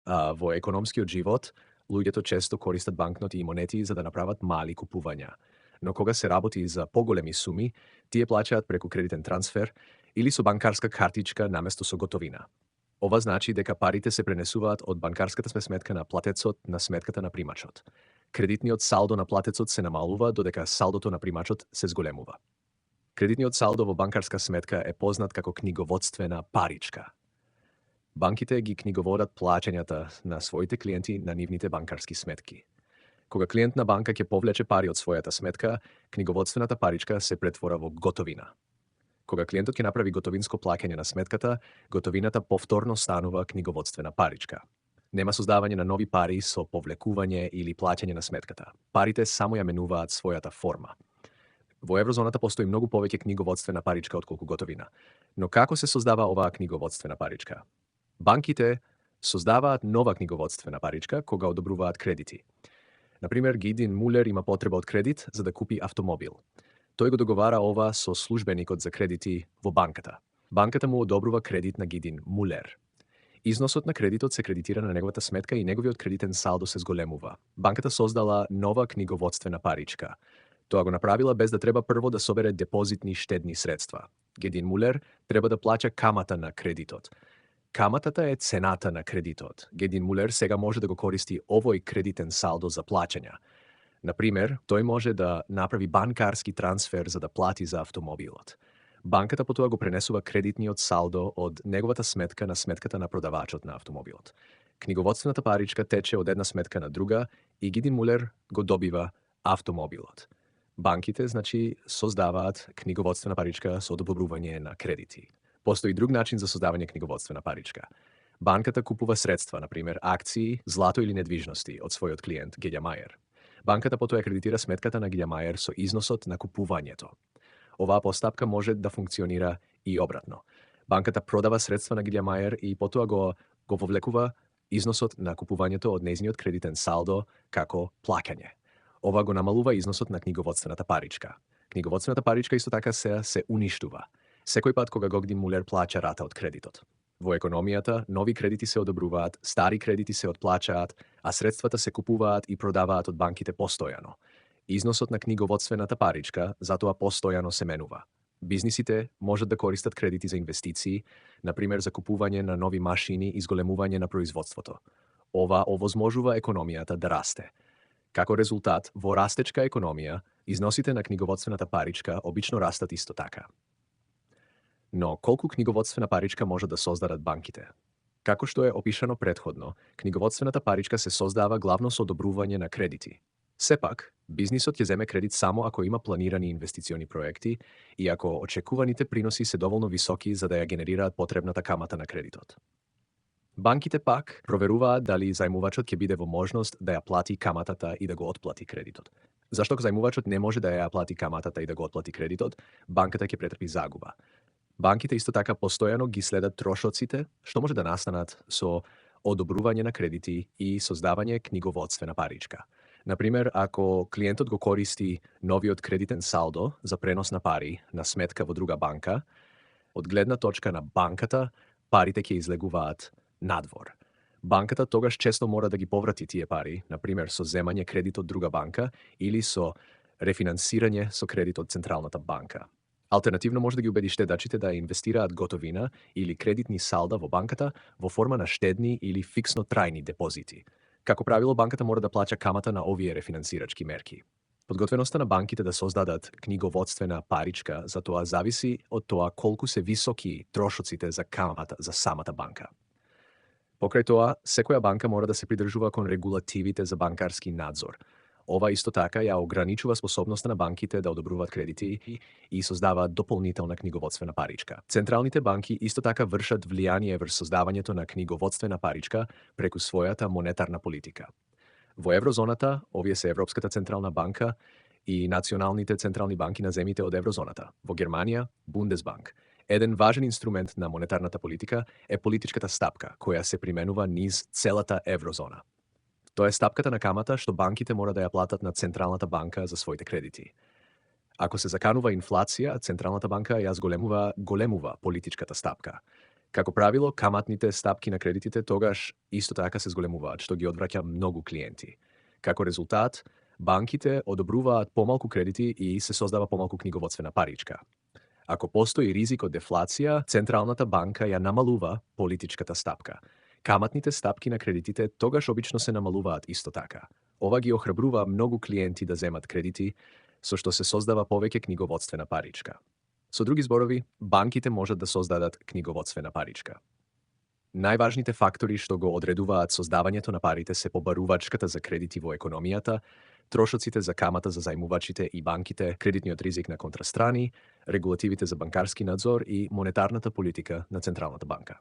Во економскиот живот, луѓето често користат банкноти и монети за да направат мали купувања. Но кога се работи за поголеми суми, тие плаќаат преку кредитен трансфер или со банкарска картичка наместо со готовина. Ова значи дека парите се пренесуваат од банкарската сметка на платецот на сметката на примачот. Кредитниот салдо на платецот се намалува додека салдото на примачот се зголемува. Кредитниот салдо во банкарска сметка е познат како книговодствена паричка. Банките ги книговодат плаќањата на своите клиенти на нивните банкарски сметки. Кога клиент на банка ќе повлече пари од својата сметка, книговодствената паричка се претвора во готовина. Кога клиентот ќе направи готовинско плаќање на сметката, готовината повторно станува книговодствена паричка. Нема создавање на нови пари со повлекување или плаќање на сметката. Парите само ја менуваат својата форма. Во еврозоната постои многу повеќе книговодствена паричка отколку готовина. Но како се создава оваа книговодствена паричка? Банките создаваат нова книговодствена паричка кога одобруваат кредити. Например, Гидин Мулер има потреба од кредит за да купи автомобил. Тој го договара ова со службеникот за кредити во банката. Банката му одобрува кредит на Гидин Мулер. Износот на кредитот се кредитира на неговата сметка и неговиот кредитен салдо се зголемува. Банката создала нова книговодствена паричка. Тоа го направила без да треба прво да собере депозитни штедни средства. Гидин Мулер треба да плаќа камата на кредитот. Каматата е цената на кредитот. Гедин Мулер сега може да го користи овој кредитен салдо за плаќања. Например, тој може да направи банкарски трансфер за да плати за автомобилот. Банката потоа го пренесува кредитниот салдо од неговата сметка на сметката на продавачот на автомобилот. Книговодствената паричка тече од една сметка на друга и Гидин Мулер го добива автомобилот. Банките, значи, создаваат книговодствена паричка со одобрување на кредити. Постои друг начин за создавање книговодствена паричка. Банката купува средства, например акции, злато или недвижности од својот клиент Геѓа Мајер. Банката потоа кредитира сметката на Геѓа Мајер со износот на купувањето. Оваа постапка може да функционира и обратно. Банката продава средства на Геѓа Мајер и потоа го вовлекува износот на купувањето од нејзиниот кредитен салдо како плаќање. Ова го намалува износот на книговодствената паричка. Книговодствената паричка исто така се уништува секој пат кога Гогдин Мулер плаќа рата од кредитот. Во економијата, нови кредити се одобруваат, стари кредити се отплаќаат, а средствата се купуваат и продаваат од банките постојано. Износот на книговодствената паричка затоа постојано се менува. Бизнисите можат да користат кредити за инвестиции, например за купување на нови машини и зголемување на производството. Ова овозможува економијата да расте. Како резултат, во растечка економија, износите на книговодствената паричка обично растат исто така. Но колку книговодствена паричка може да создадат банките? Како што е опишано претходно, книговодствената паричка се создава главно со одобрување на кредити. Сепак, бизнисот ќе земе кредит само ако има планирани инвестициони проекти и ако очекуваните приноси се доволно високи за да ја генерираат потребната камата на кредитот. Банките пак проверуваат дали зајмувачот ќе биде во можност да ја плати каматата и да го отплати кредитот. Зашто зајмувачот не може да ја плати каматата и да го отплати кредитот, банката ќе претрпи загуба. Банките исто така постојано ги следат трошоците што може да настанат со одобрување на кредити и создавање книговодствена паричка. Например, ако клиентот го користи новиот кредитен салдо за пренос на пари на сметка во друга банка, од гледна точка на банката, парите ќе излегуваат надвор. Банката тогаш често мора да ги поврати тие пари, например со земање кредит од друга банка или со рефинансирање со кредит од Централната банка. Алтернативно може да ги убеди штедачите да инвестираат готовина или кредитни салда во банката во форма на штедни или фиксно трајни депозити. Како правило, банката мора да плаќа камата на овие рефинансирачки мерки. Подготвеноста на банките да создадат книговодствена паричка за тоа зависи од тоа колку се високи трошоците за камата за самата банка. Покрај тоа, секоја банка мора да се придржува кон регулативите за банкарски надзор. Ова исто така ја ограничува способноста на банките да одобруваат кредити и создаваат дополнителна книговодствена паричка. Централните банки исто така вршат влијание врз создавањето на книговодствена паричка преку својата монетарна политика. Во еврозоната, овие се Европската централна банка и националните централни банки на земјите од еврозоната. Во Германија, Бундесбанк. Еден важен инструмент на монетарната политика е политичката стапка, која се применува низ целата еврозона. Тоа е стапката на камата што банките мора да ја платат на Централната банка за своите кредити. Ако се заканува инфлација, Централната банка ја големува политичката стапка. Како правило, каматните стапки на кредитите тогаш исто така се зголемуваат, што ги одвраќа многу клиенти. Како резултат, банките одобруваат помалку кредити и се создава помалку книговодствена паричка. Ако постои ризик од дефлација, Централната банка ја намалува политичката стапка. Каматните стапки на кредитите тогаш обично се намалуваат исто така. Ова ги охрабрува многу клиенти да земат кредити, со што се создава повеќе книговодствена паричка. Со други зборови, банките можат да создадат книговодствена паричка. Најважните фактори што го одредуваат создавањето на парите се побарувачката за кредити во економијата, трошоците за камата за зајмувачите и банките, кредитниот ризик на контрастрани, регулативите за банкарски надзор и монетарната политика на Централната банка.